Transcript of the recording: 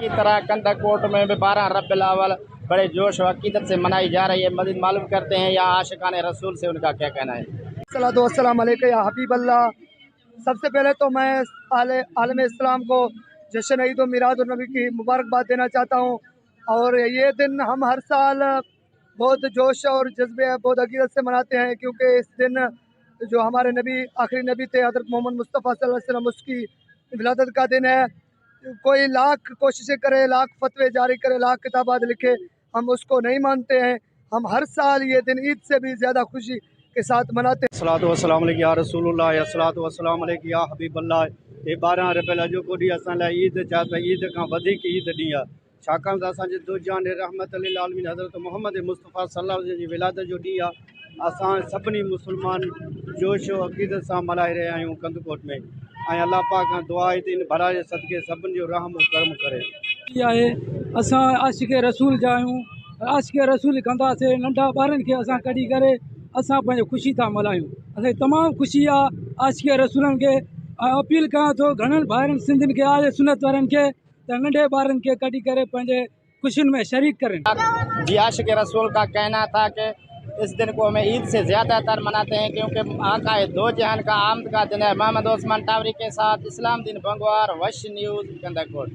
की तरह कंधकोट में भी 12 रबी अव्वल बड़े जोश व अकीदत से मनाई जा रही है। मजीद मालूम करते हैं या आशिकान रसूल से उनका क्या कहना है। सलाम या हबीब अल्लाह। सबसे पहले तो मैं आलम इस्लाम को जश्न ईद मिलाद नबी की मुबारकबाद देना चाहता हूँ और ये दिन हम हर साल बहुत जोश और जज्बे, बहुत अकीदत से मनाते हैं, क्योंकि इस दिन जो हमारे नबी, आखिरी नबी थे, हज़रत मोहम्मद मुस्तफ़ा सल्लल्लाहु अलैहि वसल्लम, उसकी विलादत का दिन है। कोई लाख कोशिशें करे, लाख फतवे जारी करे, लाख किताबात लिखे, हम उसको नहीं मानते हैं। हम हर साल ये दिन ईद से भी ज़्यादा खुशी के साथ मनाते हैं। सलात वसलाम या रसूलुल्लाह, सलात वसलाम या हबीब अल्लाह। हे 12 रबी अॼोको ॾींहुं असां लाइ ईद, छा त ईद खां वधीक ईद ॾींहुं आहे, छाकाणि त असांजे दो जहान रहमत आलमीन हज़रत मोहम्मद मुस्तफ़ा सल्लल्लाहु जी विलादत जो ॾींहुं आहे। असां सभिनी मुस्लमान जोश अक़ीदत सां मल्हाए रहिया आहियूं कंदकोट में ऐं अलाह पाक खां दुआ आहे त इन भला जे सदके सभिनी जो रहम करम करे। आहे, असां आशिक रसूल जा आहियूं, आशिक रसूल कंदासीं। नंढा ॿारनि खे असां कढी करे असां पंहिंजी ख़ुशी था मल्हायूं। असांजी तमामु ख़ुशी आहे। आशिक रसूलनि खे अपील कयां थो, घणनि भाइरनि सिंधियुनि खे, आले सुनत वारनि खे, त नंढे ॿारनि खे कढी करे पंहिंजे ख़ुशियुनि में शरीक करनि। जी, आशिक रसूल का कहना था कि इस दिन को हमें ईद से ज़्यादातर मनाते हैं, क्योंकि आका दो जहान का आमद का दिन है। मोहम्मद उस्मान टावरी के साथ इस्लाम दिन बंगवार, वश न्यूज़, कंदकोट।